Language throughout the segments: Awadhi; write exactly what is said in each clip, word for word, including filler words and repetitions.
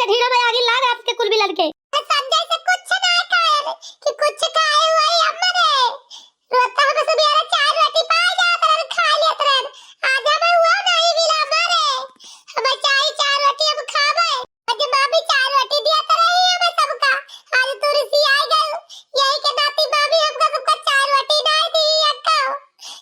ढीला में आगी लाग रात के कुल मिलन के। संजय से कुछ ना कहल कि कुछ खाए हुए अम्मा रे। रोज तो हम सुबेरे चार रोटी पाए जात रहन, खा लेत रहन। आज हमें हुआ नहीं मिला अम्मा रे। हमें चाहे चार रोटी हम खावे। आज मामी चार रोटी दिया तो रही हमें सबका। आज तू रिसी आ गल। यही के नाती मामी हमका सबका चार रोटी नहीं दी अक्का।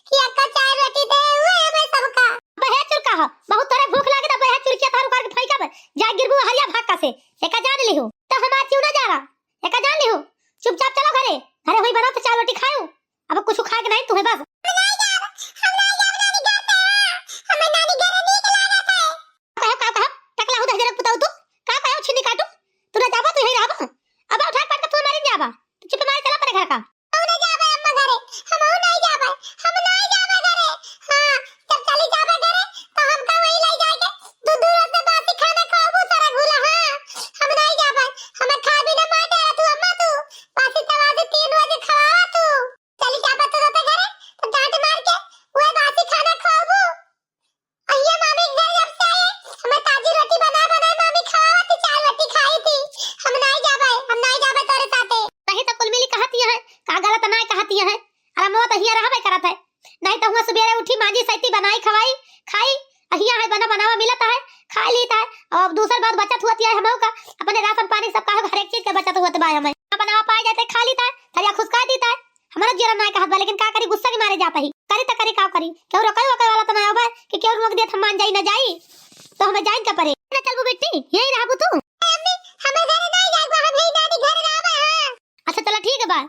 कि अक्का चार रोटी दे हुए हमें सबका। अबे हे चुरका ह, बहुत तोरे भूख लागे त अबे हे चुरकिया थारू करके फेंका बे। जा गिरबू हरिया भाग का से। एका जान लिहू। त हम आज क्यों ना जा रहा? एका जान लिहू। चुपचाप चलो घरे। घरे होई बनाओ तो चार रोटी खाओ। अब कुछ खाए के नहीं तू है बस। हम नहीं जाब, हम नहीं जाब नानी घर से। हमें नानी घर नीक लागत है। कहो, का कहो? टकला हूँ दहिजरक पुताऊ तू। का कहो छिन्नी काटू? तू ना जाबा, तू यहीं रहबा। अब उठा पटक तू मारे जाबा। तू चुप मारे चला परे घर का। हम ना जाबे अम्मा घरे, हम नहीं जाबे, हम नहीं जाबे घरे। हाँ, जब चली जाबे घरे, तो हमका वही ले जाके दू दू रोज से बासी खाना खाबू सारा घुला। हाँ, हम नहीं जाबे, हमें खा भी ना मार डाला तू अम्मा तू। बासी तवा से तीन बजे खवावा तू। चली जाबे तो रोते घरे, तो डांट मार के वही बासी खाना खाबू। अहिया मामी के घर जब से आए, हमें ताजी रोटी बना बनाए मामी खवावत थी, चार रोटी खाई थी। हम नहीं जाबे, हम नहीं जाबे तोरे साथे। नहीं तो कुल मिली कहत ही है, का गलत ना कहत ही है। अरे मोत अहिया रहबे करत है। नहीं तो हुआ सुबेरे उठी, मांजी सैती बनाई, खवाई, खाई। अहिया है बना बनावा मिलत है, खा लीत है। और दूसर बात बचत हुआ थी है हमहू का, अपने राशन पानी सब का हर एक चीज के बचत हुआ थी भाई हमें। बनावा पाए जाते खा लीत है, थरिया खुसका दीत है। हमारा जीरा ना कहत बा, लेकिन का करी, गुस्सा के मारे जाता ही। करी त करी, का करी? केहू रोकई वोकई वाला त ना होबे कि केहू रोक देत हम मान जाई ना जाई, तो हमें जाइन का परे। ना चलबू बेटी, यही रहबू तू? अम्मी, हमें घरे नहीं जाए बा, हम यही नानी घरे रहबे, हाँ। अच्छा चला ठीक है बा,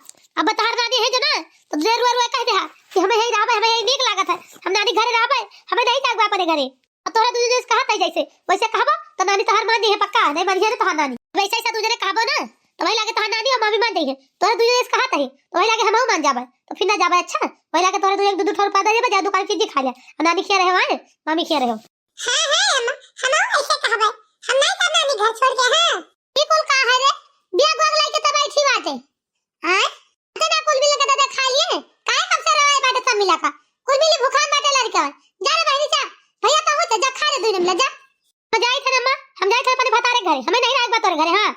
अब तोहार नानी है जो ना, तो जे रुआ रुआ कह दे हा कि हमें यही रहबे, हमें यही नीक लागत है, हम नानी घरे रहबे, हमें नहीं जाए बा अपने घरे। अब तोहरा दुइ जने से कहत है जैसे, वैसे कहबो तो नानी तोहार मान जइहे पक्का, नहीं मानिहे ना तोहार नानी। वैसे ऐसा दुइ जने कहबो ना, तो वही लागे तोहार नानी और मामी मान जइहे। तोहरा दुइ जने से कहत है, तो वही लागे हमहू मान जाबे, तो फिर ना जाबे। अच्छा, वही लागे तोहरा दुइ जने दू दू ठो रुपया दे देबे, जा दुकान चीज खा ले, और नानी खिया रहे हो, आए, मामी खिया रहे हो। हाँ, हाँ, अम्मा, हमहू ऐसे कहबे, हम नहीं जाब नानी घर छोड़ के, हाँ। ई कुल का है रे? बिया गोग लाइके तो बैठी बाटे। आय? इतना कुल मिल के दादा खा लिए? काहे कब से रवाए बाटे सब मिला का? कुल मिली भूखान बाटे लड़के। जा रे बहनी जा। भैया तो होते जा खा ले दुई मिला जा। हम जाई थे अम्मा, हम जाई थे अपने भतारे घरे। हमें नहीं लायक बा तोरे घरे, हाँ।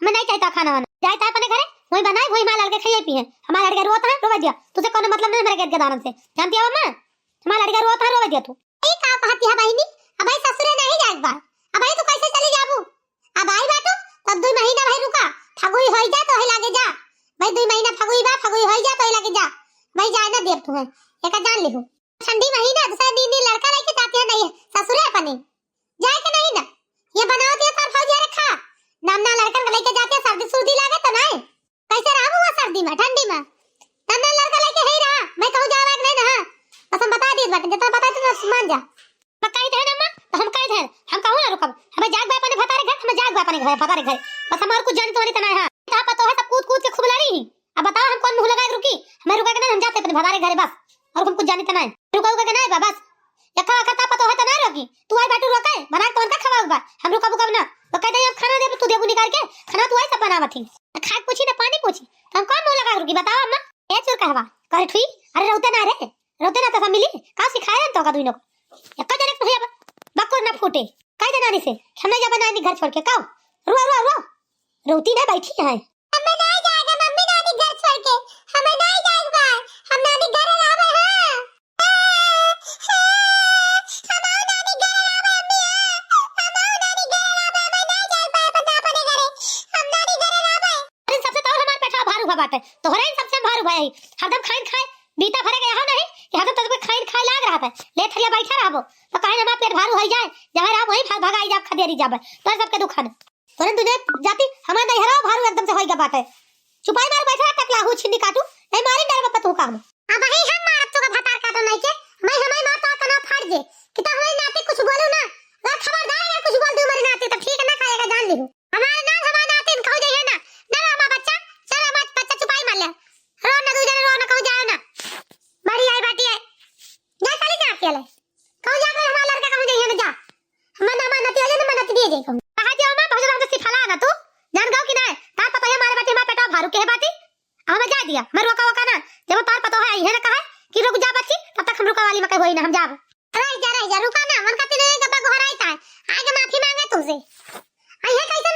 हमें नहीं चाहिए खाना वाना। जाई थे अपने घरे, वही बनाए, वही माँ लड़के खाइए पिए। हमारे लड़के रोत है, रोवे दिया। तुझे कोनो मतलब नहीं हमारे गेट के दारन से। जानती हो अम्मा? हमारे लड़के रोत है, रोवे दिया तू। ई का कहती है बहिनी? अब भाई ससुरे नहीं जाए बा। अब भाई तू कैसे चली जाबू? अब आई बाटू, तब दुई महीना भाई रुका, फगुई होई जा तो है लागे जा। भाई दुई महीना फगुई बा, फगुई होई जा तो है लागे जा। भाई जाए ना देब तू है, एका जान लिहू। ठंडी महीना, दूसरा दिन दिन लड़का लेके जाती है नहीं ससुरे अपने। जाए के नहीं ना, ये बनाओ दिया तार भौजी अरे खा। नाम ना लड़कन के लेके जाती है, सर्दी सुर्दी लागे तो नहीं। कैसे रहबू वो सर्दी में, ठंडी में? तब ना लड़का लेके है ही रहा, मैं कहूँ जावे के नहीं ना, हाँ। बस हम बता दिए बाटे, जितना बता दिए, बस मान जा। मैं कही दे ना माँ, तो हम कही दे, हम कहूँ ना रुकब, हमें जाग बा अपने भतारे घर, हमें जाग बा अपने घर, भतारे घर। बस हमार कुछ जानी तो नहीं तना है, हाँ। तो पता है सब कूद कूद के खूब लड़ी ही। अब बताओ हम कौन मुँह लगा के रुकी, हमें रुका के नहीं, हम जाते अपने भतारे घरे बस, और हम कुछ जानी तना है, रुका रुका के नहीं बा बस। यक्का वक्का ता पतो है तो ना रोकी। तू आई बाटू रोके, बना के तोहन का खवाऊ बा। हम रुकब उकब ना। तो कह दे अब खाना देब, तू देबू निकाल के। खाना तू आई सब बनावत ही। खाए पूछी ना पानी पूछी। तो हम कौन मुँह लगा के रुकी बताओ अम्मा? ए चुर कहवा। करे ठुई, अरे रोते ना रे। रोते ना तो सब मिली। का सिखाए रहन तो का दुइनो को? यक्का जने के भैया बा-, बक्कुर ना फूटे। कह दे नानी से, हम नहीं जाबे नानी घर छोड़ के। काओ? रुआ, रुआ, रुआ। रोती ना बैठी है। हमें नहीं जाएगा मम्मी नानी घर छोड़ के। हमें नहीं जाएगा। हम नानी घर रहबे, हाँ। अरे सबसे तो और हमार पेटवा भारू हुआ बाटे, तोहरे ही सबसे भारू भाई। हरदम खाइन खाए, बीता भरे गया हो नहीं कि हरदम तोहरे खाइन खाए लाग रहा है। ले थरिया बैठा रहबो, तो काहे हमार पेट भारू होई जाए, जहाँ रहब वहीं भाग भगाई जाब, खदेरी जाबे, तोहरे सबके दुखान। तोरे दुनिया जाति हमार नैहरा भारू एकदम से होई गा बाटे। चुपाई मार बैठा टकला हूँ छिन्नी काटू, नहीं मारी डर में पतू काम। अब ही हम मारब तो का भतार काटो नहीं के, मैं हमारी मार तो कना फाड़ दे। कि तो हमारी नाती कुछ बोलू ना, अगर खबरदार अगर कुछ बोल दे हमारी नाती तो ठीक ना खाएगा जान लिहू। हमारे ना हमारे नाती कहू जाइए ना, ना रो हमारा बच्चा, चल हमारा बच्चा चुपाई मार ले। रो ना दू जने रो ना कहू जाओ ना। बड़ी आई बाटी है। जा साली जा अकेले। कहू जा के हमारा लड़का कहू जाइए ना जा। हमार ना मानती है, ना मानती दिए जाए कहूँ। कहा जे हमार भौजाई हमसे सिफाला ना तू, जान गऊ कि ना? तार पतोहे मारे बाटी, हमार पेटवा भारू के है बाटी। आ हमें जाए दिया, हमें रोका वोका ना। जब तार पतोहे आई है ना कहे कि रुक जा बच्ची, तब तक हम रुका वाली में कहीं होई ना, हम जाब। रह जा, रह जा, रुका ना, मन का तिने गब्बा गोहराई ताय। आगे माफी मांगे तुमसे। आई है कैसे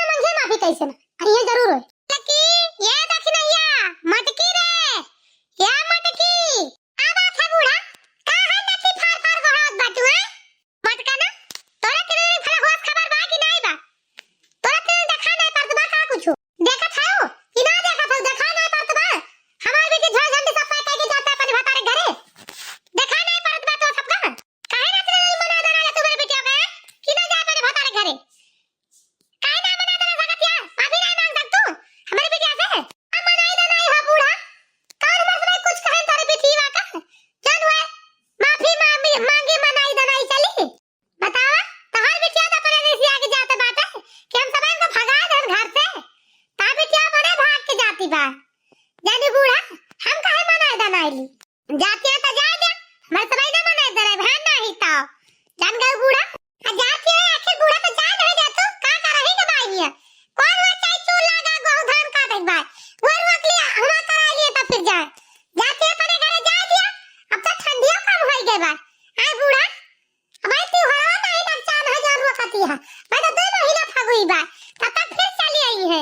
है। मैं तो दो महीना फगुई बा, तब तक फिर चली आई है।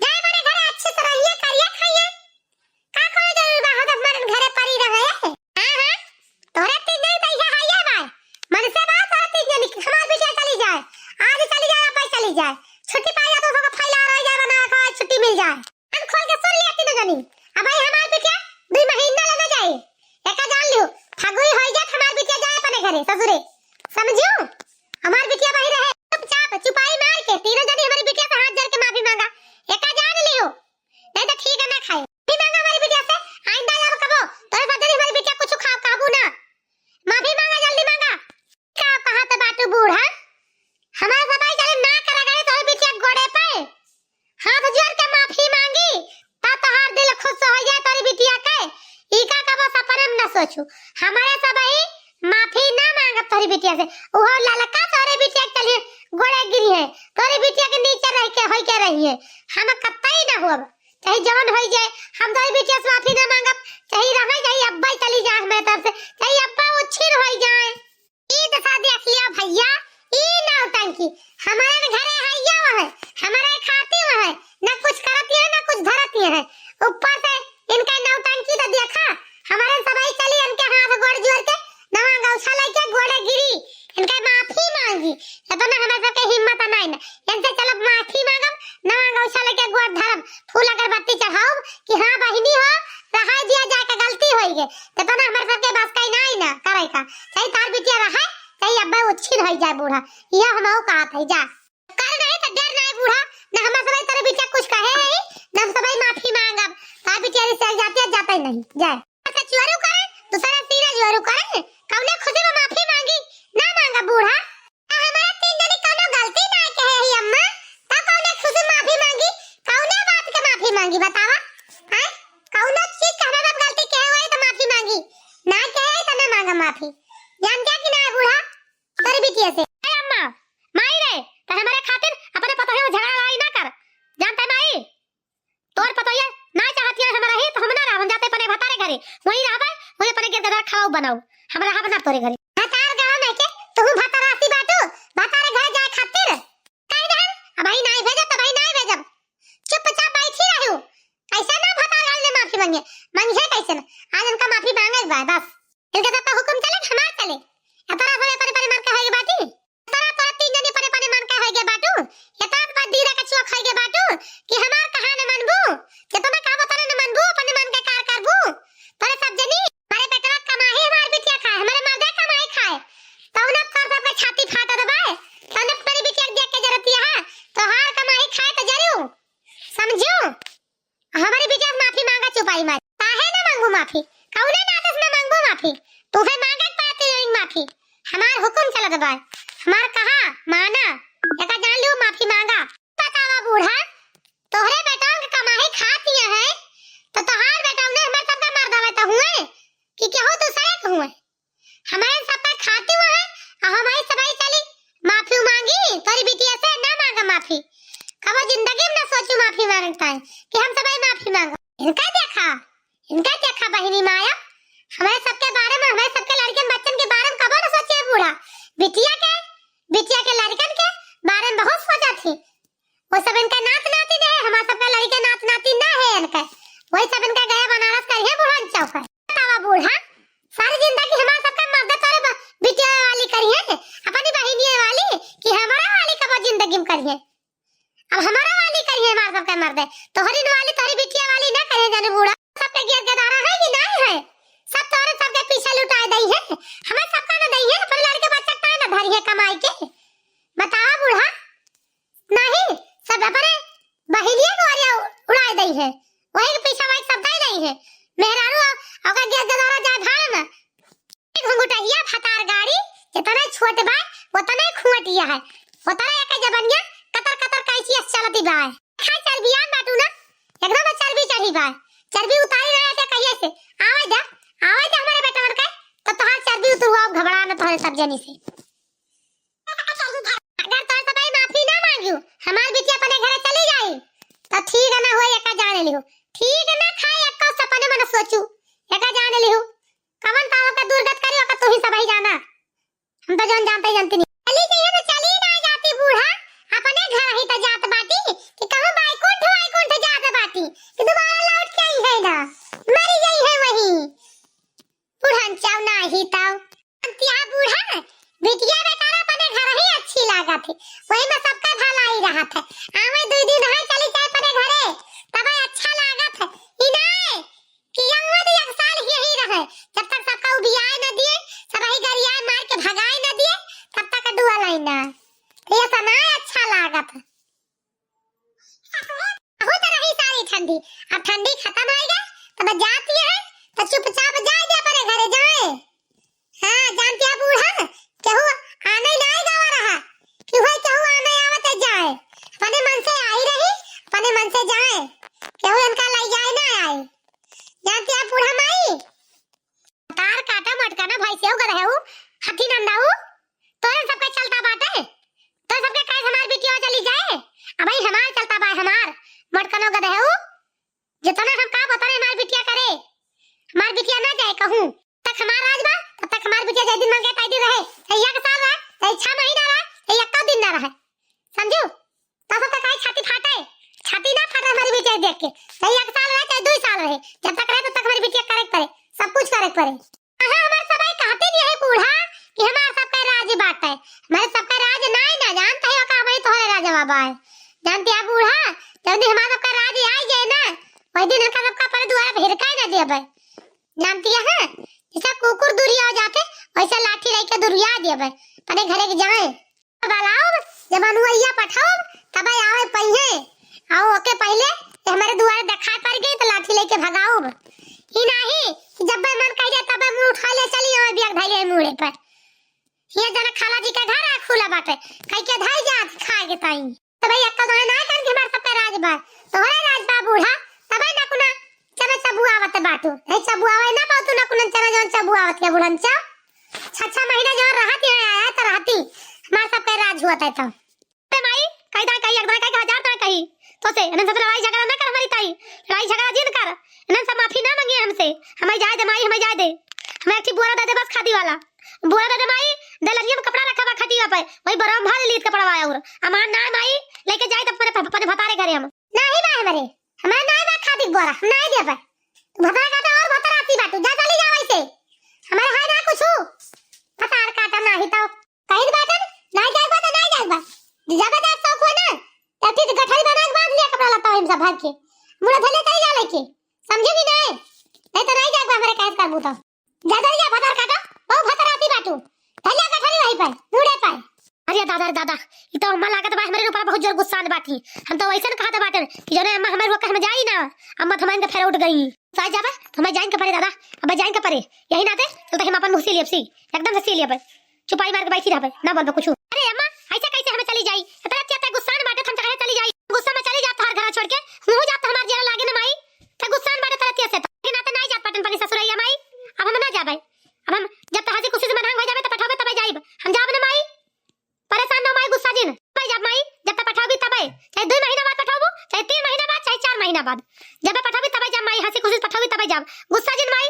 जाए बड़े घरे अच्छे से रहिए, करिए, खाइए। का कौनो जरूरी बा हो दस मरन घरे पड़ी रहे? हाँ, हाँ, तोहरे तीन जनी तो इहे हइये बा। मन से बा तोहरे तीन जनी कि हमार बिटिया चली जाए। आज चली जाए, अब चली जाए। छुट्टी पाई जाए तो सबको फैला रह जाए, बना रखा है, छुट्टी मिल जाए। कान खोल के सुन लिया तीनों जनी। अब भाई हमार बिटिया दुई महीना ले ना जाए। एका जान लियो, फगुई होई जात हमार बिटिया जाए अपने घरे, ससुरे। समझियो? हमार बिटिया वही रहे। चुपचाप, चुपाई मार के तीनों जनी हमारी बिटिया से हाथ जोड़ के माफी मांगा। एका जान लियो। नहीं तो ठीक है, ना खाए। माफी मांगा हमारी बिटिया से, आइंदा जब कबो तोरे साथ जनी हमारी बिटिया कुछ खा, काबू ना। माफी मांगा, जल्दी मांगा। का कहत बाटू बूढ़ा? हमारे सबाई चली ना करे गए तोरे बिटिया गोड़े पे। हाथ जोड़ के माफी मांगी, ता तोहार दिल खुश हो जाए तोरी बिटिया के। ई का कबो सपने में न सोचू। हमारे सबाई माफी ना मांगब तोरी बिटिया से। उहो ललका तोरे बिटिया के चलिए गोड़े गिरी है। तोरी बिटिया के नीचे रह के होई के रही है। हम कतई ना होब। चाहे जवन होई जाए, हम तोरी बिटिया से माफी ना मांगब। चाहे रहे, चाहे अब्बा ही चली जाए हमारे तरफ से, चाहे अब्बा उछिन होई जाए। ई दशा देख लिया भैया, ई नौटंकी। हमारे घरे हइया है, हमारे खाती है, न कुछ करती है, न कुछ धरती है। ऊपर से इनका नौटंकी तो देखा, हमारे सबाई चली इनके हाथ गोड़ जोड़ के नवा गौछा लेके गोड़े गिरी, इनका माफी मांगी। इतना हमारे सबके हिम्मत नहीं ना, इनसे चलो माफी मांगब, नवा गौछा लेके गोड़ धरब, फूल अगरबत्ती चढ़ाउब कि हाँ बहिनी हो, रहाई दिया जाके गलती होई गए। इतना हमारे सबके बस का ही नहीं ना करे का। चाहे तार बिटिया रहे, चाहे अब्बे उच्छिन होई जाए बूढ़ा। यह हम कहत है जा। कर नहीं तो डर नहीं बूढ़ा, ना हमारे सबई तोरे बिटिया कुछ कहे है, ना हम सबई माफी मांगब। तार बिटिया रिश्ते जाती है, जाता ही नहीं। जाए। अच्छा चुअरू करे, दूसरा सीना चुअरू करे, कौने खुशी में माफी मांगी, ना मांगा बूढ़ा। आ हमारे तीन जनी कौनो गलती ना कहे ही अम्मा, तब कौने खुशी माफी मांगी, कौने बात के माफी मांगी बतावा? हैं? कौनो चीज के हमारे बाप गलती कहे हुए तो माफी मांगी, ना कहे तो ना मांगा माफी। जानते कि ना बूढ़ा? तोरी बिटिया से। ए अम्मा, माई रे, त हमारे खातिर अपने पतोहे में झगड़ा लड़ाई ना कर। जानते माई, तोर पतोहिया ना चाहती है हमारा ही, तो हम ना रहब, हम जाते अपने भतारे घरे। वहीं रहबे, वहीं अपने गिर गदर खाओ बनाओ। हम रहब ना तोरे घरे। भतार गाँव में के, तू भतारासी बाटू, भतारे घरे जाए खातिर। कह दे, अब भाई नाई भेजब, तो भाई नाई भेजब। चुपचाप बैठी रहू। कैसे ना भतार गाँव में माफी मांगे, मांगे कैसे ना। आज उनका माफी मांगे एक बार बस। इनके सब का हुकुम चले कि हमार चले? इतना थोड़े परे परे मन के होइगे बाटी। इतना तोरा तीन जनी परे परे मन के होइगे बाटू। इतना तो बात दीदा का चुआ खाइगे बाटू कि हमार कहा न मनबू। जितना कहबो तने न मनबू, अपने मन के कार करबू। तोरे सब जनी, हमारे बेटवा कमाही हमार बिटिया खाए, हमारे मर्दे कमाई खाए। तौना तोर सब के छाती फाटत बाय। तौने तोरी बिटिया के देख के जरतिया है। तोहार कमाई खाए तो जरू। समझू? हमारी बिटिया से माफी मांगा चुपाई मारी। काहे ना मांगू माफी? कौने नाते से ना मांगू माफी? तू है मांगे के पाती नहीं माफी। हमार हुकुम चलत बा। हमार कहा माना। एका जान लियो माफी मांगा। बतावा बूढ़ा, तोहरे बेटौन के कमाई खाती है, तो तोहार बेटौने हमार सबका मर्द हवे तो हुए कि केहू दूसरे के हुए? हमारे सब पे खाती हुआ है, और हमारी सबाई चली माफी मांगी, तोरी बिटिया से ना मांगा माफी। कबो जिंदगी में ना सोचू माफी मांगता है कि हम सबाई माफी मांगा। इनका देखा, इनका देखा बहिनी माया, हमारे सबके बारे में, हमारे सबके लड़कन बच्चन के बारे में कबो ना सोचे बूढ़ा। बिटिया के, बिटिया के लड़कन के बारे में बहुत सोचा थी। वो सब इनका नात नातिन है, हमार सबका लड़िका नात नातिन ना है इनका। वही सब इनका गया बनारस करिहैं बुढ़न चौक। बतावा बूढ़ा, सारी जिंदगी हमार सबका मर्द तोरे ब-, बिटिया वाली करिहैं, अपनी बहिनिया वाली, कि हमारा वाली कब जिंदगी में करिहैं? अब हमारा वाली करिहैं हमार सबका मर्द, तोहरी वाली, तोहरी बिटिया वाली ना करिहैं जाने बूढ़ा। सबके गिर गदारा है कि नहीं है? सब तोरे सबके पीछे लुटाए दई है, हमें सबका ना दई है, अपने लड़के बच्चा का ना धरी है कमाई के। बतावा बूढ़ा, नहीं, सब अपने बहिनिया के ओरिया उ-, उड़ाए दई है। वही के पीछे वही सब दई दई है। मेहरारू अ-, ओकर गिर गदारा जाए भाड़ में। एक घुंघुटहिया फतार गाड़ी, जितना छोट बा, उतना ही खुंटिया है। उतना एक जबनिया कतर कतर कैची अस चलती बा। खा चल बियान बाटू ना, एकदम चर्बी चढ़ी बा। चर्बी उतारी ना आते कहिए से। आवे दे, आवे दे हमारे बेटवन के, तो तोहार चर्बी उतरवाओ घबरा न तोहरे सब जनी से। अगर तोर सबाई माफी ना मांगियो, हमार बिटिया अपने घरे चली जाई, तो ठीक है ना होई, एका जाने लिहो। ठीक है ना खाए, एक्को सपने मन सोचू, एका जाने लिहो। कवन पाव का दुर्गत करी, ओका तू ही सबाई जाना। हम तो जौन जानते ही जानते नहीं। चली जाइए तो चली रहत है, वही में सबका भलाई रहत है। आवे दुई दिन है, चली जाए अपने घरे, तबे अच्छा लागत है। ई नाय कि यंगवा तो एक साल यही रहे, जब तक सबका उबियाए न दिए, सब ही गरियाए मार के भगाए न दिए, तब तक डुअल आई ना। ये तो ना अच्छा लागत है। बहुत रही सारी ठंडी, अब ठंडी खत्म होइगा, तब जाती है, तो चुपचाप जाए दे अपने घरे जाए। हाँ, जानती है बूढ़ा, केहू आने ना आए गावा रहा, कि होए केहू आने आवत जाए, अपने मन से आई रही, अपने मन से जाए, केहू इनका लाई जाए ना आए। जानती है बूढ़ा माई, तार काटा मटकाना भाई से हो गए हो, हाथी नंदा हो, तोरे सबके चलता बाटे, तोरे सबके काहे हमार बिटिया चली जाए, अब भाई हमार चलता बाय हमार, मटकाना गदे हो, जितना हम का बता रहे हमार बिटिया करे, हमार बिटिया ना जाए कहूँ, तक हमार राज बा, तब तक हमार बिटिया जय दिन मांगे ताई दिन रहे, चाहे एक साल रहे, चाहे छह महीना रहे, चाहे एक दिन ना रहे, समझू? तो सब तक आई छाती फाटे, छाती ना फाटे हमारी बिटिया देख के, चाहे एक साल रहे, चाहे दो साल रहे, जब तक रहे तब तक हमारी बिटिया करे के पड़े, सब कुछ करे के पड़े। हाँ, हमार सब आई कहते नहीं है बूढ़ा कि हमार सबका राज बाटे, हमारे सबका राज ना है ना, जानते हो का, वही तोहरे राज बाबा है, जानते हैं बूढ़ा, जब दिन हमार सबका राज आई जाए ना, वही दिन इनका सबका पर दुआरा भिरकाए ना देबे। जानती है, जैसे कुकुर दुरिया जाते, वैसे लाठी लेके दुरिया देबे, अपने घरे के जाए। बलाउब, जब अनुवैया पठाउब, तबे आवे पइहे। आओ, ओके पहिले ये हमारे दुआरे देखाए पड़ गई, तो लाठी लेके भगाउब। ई नाही कि जब मन कह जाए, तबे मुंह उठा ले, चली आवे, बिया धइले मुड़े पर। ये जना खाला जी के घर आ खुला बाटे, कह के धई जात खाए के ताई। तो भाई, एक तो ना कहन कि हमार सब पे राज बा, तोहरे राज बा बूढ़ा, तबे ना कुना चना चबुआवत बाटू। नहीं चबुआवे ना पातू ना कुना चना जौन चबुआवत के बूढ़न चा। छह छह महीना जौन रहती है, आया तो रहती, हमार सब पे राज हुआ तय तो। अरे माई, कही दा कही, एक दा कही, हजार दा कही। तो से, इन्हन सब लड़ाई झगड़ा ना कर हमारी ताई, लड़ाई झगड़ा जिन कर, इन्हन सब माफी ना मांगी हमसे, हमें जाए दे माई, हमें जाए दे, हमें एक ठे बोरा दे दे बस खादी वाला। बोरा दे दे माई, दलरिया में कपड़ा रखा बा खटिया पे, वही बोरा में भर लीत कपड़ा बा और। हमार ना माई, लेके जाए तब अपने, अपने भतारे घरे हम। नाही बा हमरे, हमारे नाही बा खादी के बोरा, हम नाही देबे। तू भतार काटा और भतार आती बाटू, जा चली जा वैसे। हमारे है ना कुछ, भतार काटा नाही तो। कहीं बाटन, नाही जाए बा तो नाही जाए बा। जाबे जा शौक हो ना, तब ठीक गठरी बना के बांध लिया कपड़ा लत्ता हम सब भर के। मुड़ा धले चली जा लेके, समझे भी नहीं? नहीं तो नाही जाए बा हमरे कैद करबू तो। जा दरिया भतार काटा, बहु भतार आती बाटू। धलिया गठरी वही पर, मुड़े पर। अरे दादा रे दादा, ई तो अम्मा लागत बा हमरे ऊपर बहुत जोर गुस्सान बाटी। हम तो वैसन कहत बाटन कि जौने अम्मा हमरे रोक के हम जाई ना, अम्मा तो हमारे फेर उठ गई। साथ जाबे, तो हमें जाइन के परे दादा, अब जाइन के परे। यही नाते चलते हम अपन मुँह सी लियब सी, एकदम से सी लियब। चुपाई मार के बैठी रहबे, ना बोलबे कुछ। अरे अम्मा, ऐसे कैसे हमें चली जाई? इतना चिया ते गुस्सान बाटे, हम चाहे चली जाई। गुस्सा में चली जात हर घर छोड़ के, मुँह जात हमार जेरा लागे ना माई। ते गुस्सान बाटे तरह से, के नाते नाही जात पटन पनी ससुरैया माई। अब हम ना जाबे। अब हम जब तक हंसी खुशी से मनहंग हो जाबे, तब पठाओगे तबे जाइब। हम जाब ना माई। परेशान ना माई, गुस्सा जिन। तबे जाब माई, जब तक पठाओगी तबे। चाहे दो महीना बाद पठाओबू, चाहे तीन महीना बाद, चाहे चार महीना बाद। जब पठाओगी तबे जाब माई, हंसी खुशी से पठाओगी तबे जाब। गुस्सा जिन माई।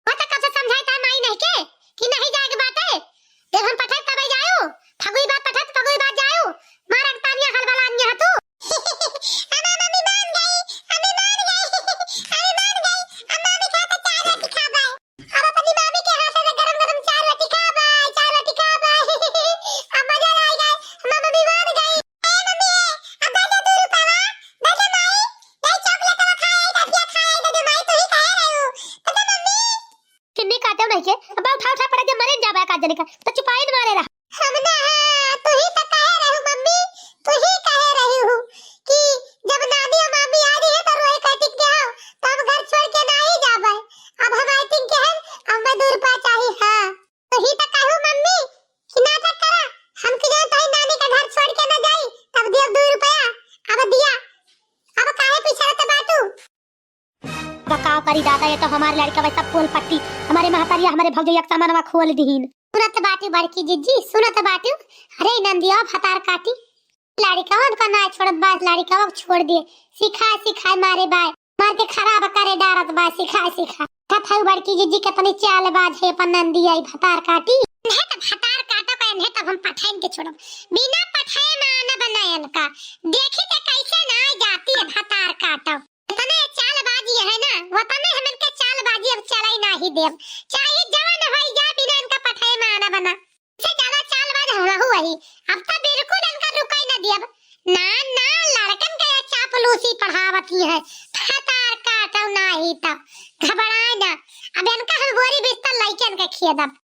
वो तो कब से समझाई था माई नहीं के, कि नहीं जाए के बात है। जब हम पठाए तबे जाओ, फगुई बाद पठाए तो फगुई बाद जाओ। मारा तानिया हलवाला अन्य तू। अम्मा, मम्मी मान गई, अम्मी मान गई, अम्मी मान गई। अम्मा, मम्मी खाते चाय रोटी खा पाए। अब अपनी मामी के हाथ से गरम गरम चाय रोटी खा पाए, चाय रोटी खा पाए। अब मजा आ गया, अम्मा, मम्मी मान गई। ए मम्मी, अब दे दे दो रुपया, दे दे माई, दे चॉकलेट खाए, टॉफिया खाए, दे दे माई, तू ही कहे रहे हो। दे दे मम्मी। किन्नी काटे नहीं के, अब उठा उठा पड़ा दे, मरे न जाबे का जने का, तो चुपाइन मारे रहा। हम ना, तू ही तो कहे रहू मम्मी, तू ही कहे रहू कि जब नानी और मामी आ रही है तो रोए कटिक के आओ, तो हम घर छोड़ के ना ही जाबे। अब हम आई थिंक के है, अब मैं दो रुपया चाही, हाँ। तू ही तो कहू मम्मी कि नाटक करा, हम कि जाए तो नानी का घर छोड़ के ना जाई, तब दियो दो रुपया, अब दिया, अब काहे पीछे रहते बाटू? बताओ करी दादा, ये तो हमारे लड़का वैसा पोल पट्टी, हमारे महतारिया, हमारे भौजैया के सामानवा खोल दीन। सुनत बाटू बड़की जिज्जी, सुनत बाटू। अरे नंदिया भतार काटी, लड़का उनका ना छोड़त बा, लड़का छोड़ दिए, सिखाए सिखाए मारे बा, मार के खराब करे डारत बा, सिखाए सिखाए। देखत हऊ बड़की जिज्जी कितनी चालबाज है अपन नंदिया, ई भतार काटी। इन्हें तो भतार काटो का, इन्हें तब हम पठाइन के छोड़ब, बिना पठाए मानब ना इनका। देखी के कैसे ना जाती है भतार काटो। इतने चालबाजी है ना, वतने हम इनके चालबाजी अब चलाई नाही देब। चाहे जवन होई जा, बिना इनका पठाए मानब ना। इससे ज्यादा चालबाज हमहू वही। अब तो बिल्कुल इनका रुकाई ना दियब। ना, ना, लड़कन के ये चापलूसी पढ़ावती है। फतार काटो नाही तो। घबराए ना। अब इनका हम बोरी बिस्तर लइके इनके खिए दब।